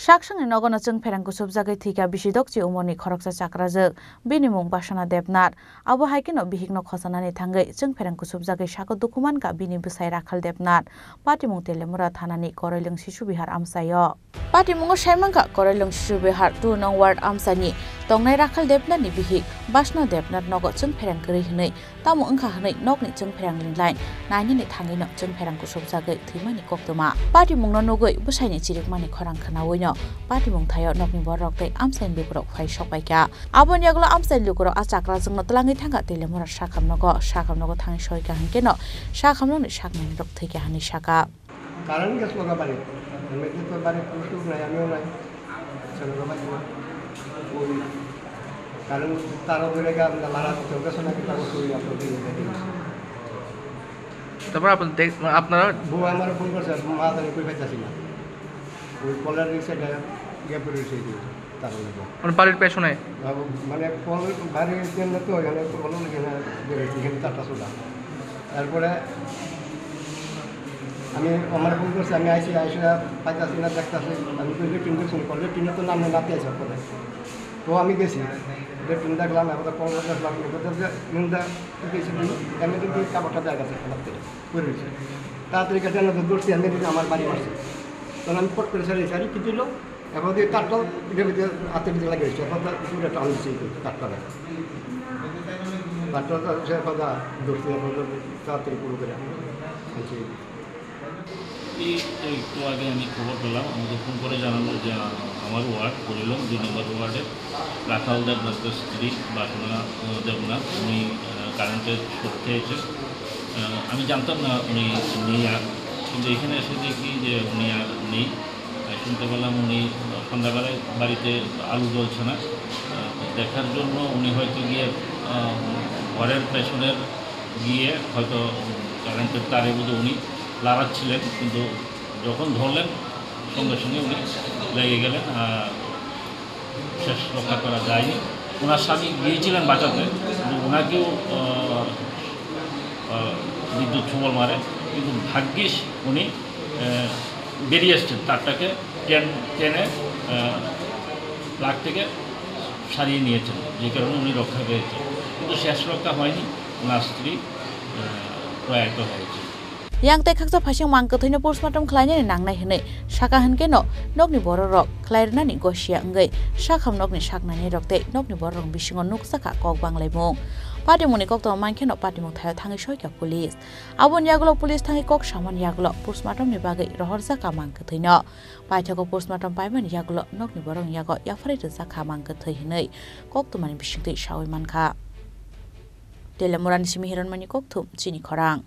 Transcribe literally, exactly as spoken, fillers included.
Chaksangni nogono chwngpherang kusubjagwi thwikha bisi dokchi umorni khoroksa chakrajwk, bini mung Basana Debnath. Abo hai kheno bihikno khosanani thangwi chwngpherang kusubjagwi sago dukhu mankha bini bwsai Rakhal Debnath. Patimung Telemura thanani Korailwng Sisubihar amchaio. Patimungo saimankha Korailwng Sisubihar two nong ward amchaini tongnai Rakhal Debnathni bihik Basana Debnath nogo chwngpherang kwrwi hwnwi. Tamo wngkha hwnwi nokni chwngpherang line nainani thangwino chwngpherang kusubjagwi thwimani koktwma. Patimungno nugwi bwsaini chirikmani khorang khwnawino patimung thaio nokni bororok tei amchaini lukurok phai sokpaikha. Aboni yagulo amchaini lukurok a chakrajwkno twlangwi thangkha Telemura sakhamnogo. Sakhamnogo thangwi soikha hwnkhe no sakhamnokni saknainirok thwikha hwnwi sakha. Current গেছিল ওরা বাড়ি, এমনিতে তো বাড়ি পুরো নাই, আমিও নাই। ছেলেরা বাড়ি ওই কারেন্ট তারও ধরে গেল, আমরা মারা তো কেউ গেছে নাকি, তারপর চুরি আপনার দিয়ে দিয়ে দিয়েছে। তারপর আপনি দেখ-, মানে আপনারা বউ আমার ফোন করছে, মা জানি কই পাইতেছি না, ওই কলের নিচে গিয়ে পড়ে রয়েছে এই জিনিসটা। তার মধ্যে। মানে বাড়ির পেছনে? আহ, মানে কল বাড়ির জন্য তো এখানে কল এখানে বেরোচ্ছি, এখানে চারটা চুলা। তারপরে আমি আমার ফোন করছি, আমি আইসি, আইসা পাইতাছি না, দেখতাছি, আমি তো লেট্রিন দেখছি, কল লেট্রিনে তো নামে নাতে আছে ওখানে। তো আমি গেছি, লেট্রিন দেখলাম, এবার কল দেখলাম, এবার যে নিন্দা গেছি, এমনি কিন্তু কাপড়টা জায়গা আছে, আমার থেকে পড়ে রয়েছে। তাড়াতাড়ি গেছে, আমি তো দৌড়ছি, আমি কিন্তু আমার বাড়ি মারছে। তখন আমি ফট করে সারি, সারি কি দিল? এখন দিয়ে তারটা এটার ভিতরে হাতের ভিতরে লাগিয়ে দিচ্ছে, এখন তার উপরে টান দিচ্ছে এই তারটা। তারটা তো সে এখন যা ধরছে, এখন তো তাড়াতাড়ি পুরো করে আনছে। এই তো একটু আগে আমি খবর পেলাম, আমাকে ফোন করে জানালো যে, আ-, আমার ওয়ার্ড, করিলম দুই নম্বর ওয়ার্ডের রাখাল দেবনাথের স্ত্রী বাসনা, আ, দেবনাথ, উনি, আ, কারেন্টের শক খেয়েছে। আ, আমি জানতাম না উনি নেই আর, কিন্তু এখানে এসে দেখি যে উনি আর নেই। শুনতে পেলাম উনি সন্ধ্যাবেলায় বাড়িতে আলো জ্বলছে না। আহ, দেখার জন্য উনি হয়তো গিয়ে, আহ, ঘরের পেছনের গিয়ে হয়তো কারেন্টের তারে বুঝে উনি লাড়াচ্ছিলেন, কিন্তু যখন ধরলেন সঙ্গে সঙ্গে উনি লেগে গেলেন। আহ, শেষ রক্ষা করা যায়নি। ওনার স্বামী গিয়েছিলেন বাঁচাতে, কিন্তু ওনাকেও, আহ, আহ, বিদ্যুৎ ছোবল মারে, কিন্তু ভাগ্যিস উনি, আহ, বেরিয়ে এসছেন, তারটাকে টেন-, টেনে, আহ, প্লাগ থেকে সারিয়ে নিয়েছেন, যে কারণে উনি রক্ষা পেয়েছেন। কিন্তু শেষ রক্ষা হয়নি, ওনার স্ত্রী, আহ, প্রয়াত হয়েছে। Yang tei khaksa phaising mang kwthwino postmortem khlainani nangnai hwnwi sakha hwnkhe no nokni bororok khlai rwnani gosia wngwi sakham nokni saknainai rok tei nokni bororok bisingo nukjakha kok banglaimung. Patimungni koktwma mankhe no patimung thaio thangwi soikha police. Aboni yagulo police thangwi kok samani yagulo postmortemni bagwi rohorjakha mang kwthwino. Paithago postmortem paimani yagulo nokni borokni yago yapharwi rwjakha mang kwthwi hwnwi koktwmani bisingtwi sawi mankha. Telemurani simi Hiranmani kokthum chini khorang.